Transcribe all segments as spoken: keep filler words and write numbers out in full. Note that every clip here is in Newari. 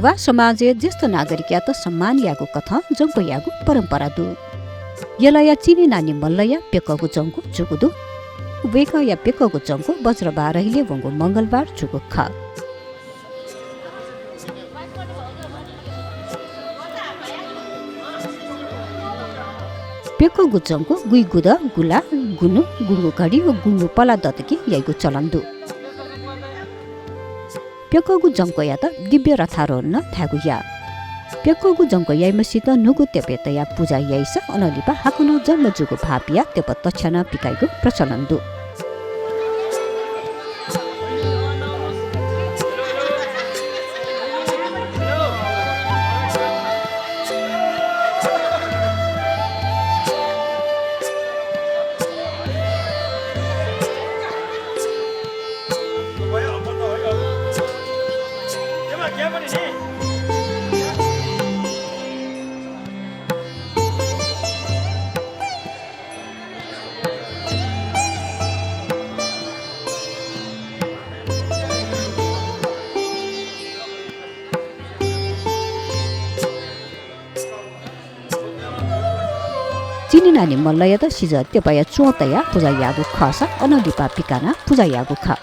वा समाजय् ज्येष्ठ नागरिकयात सम्मान यायेगु कथं जंक्व यायेगु परम्परा दु। यलया चिनिनानी मल्लया प्यक्वःगु जंक्व जूगु दु। वय्कःया प्यक्वःगु जंक्व बज्रबार हिले वंगु मंगलबार जूगु खः। प्यक्वःगु जंक्व गुइगुदँ, गुला, गुन्हु, गुंगु घडी व गुंगु पला दतकि याइगु चलन दु। प्यक्वःगु जंक्वयात दिव्य रथारोहण नं धायेगु याः। प्यक्वःगु जंक्व याइम्हसित न्हूगु त्यपय् तयाः पुजा याइसा अनं लिपा हाकनं जन्म जूगु भाःपियाः त्यप तछ्यानाः पिकाइगु प्रचलन दु। चिनिनानी मल्लयात सिजः त्यपाया च्वं तयाः पुजा याःगु खःसा अनं लिपा पिकानाः पुजा याःगु खः।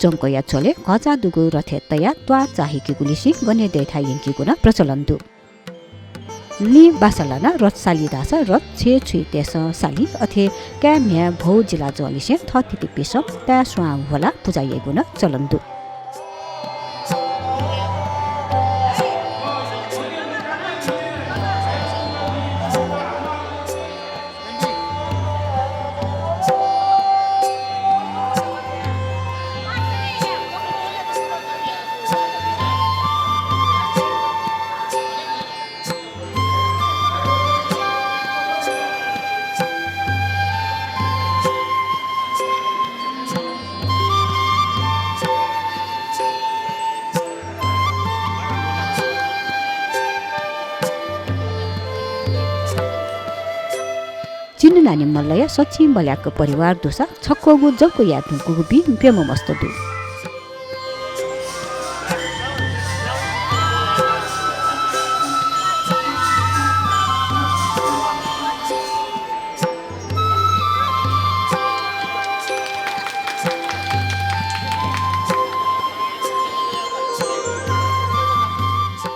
जंक्वया झ्वलय् घःचाः दुगु रथय् तयाः त्वाः चाःहिकीगुलिसिं गने दयेथाय् यंकीगु नं प्रचलन दु। लिं बासा लानाः रथ साली धाःसा रथ छेँय् छुइतय्सं साली, अथे काय् म्ह्याय् भौ जिला जंलिसें थःथितिपिसं ताय् स्वां ह्वलाः पुजा याइगु नं चलन दु। चिन्हनानी मल्लया सच्छि मल्याक परिवार दुसा छक्वःगु जंक्व याये धुंकूगुपिं प्यम्ह मस्त दु।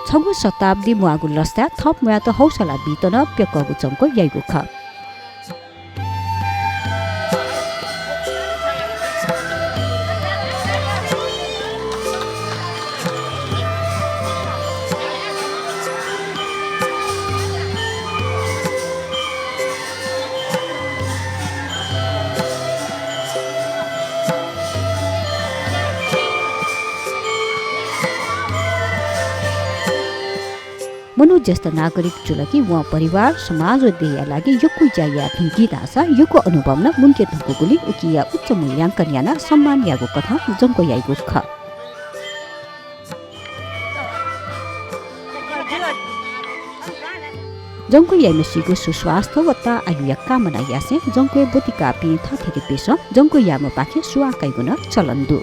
छगू शताब्दी म्वाःगु लसताय् थप म्वायेत हौसला बीत नं प्यक्वःगु जंक्व याइगु खः। ज्येष्ठ नागरिक जुल कि वं परिवार, समाज व देय्‌या लागि यक्व ज्या याये धुंकी धाःसा यक्व अनुभव नं मुंके धुंकूगुलिं उकिया उच्च मूल्यांकन यानाः सम्मान यायेगु कथं जंक्व याइगु खः। जंक्व याइम्हसिगु सुस्वास्थ्य व ताःआयुया कामना यासें जंक्वय् ब्वति काःपिं थःथितिपिन्सं जंक्व याःम्हपाखें सुवाः काइगु नं चलन दु।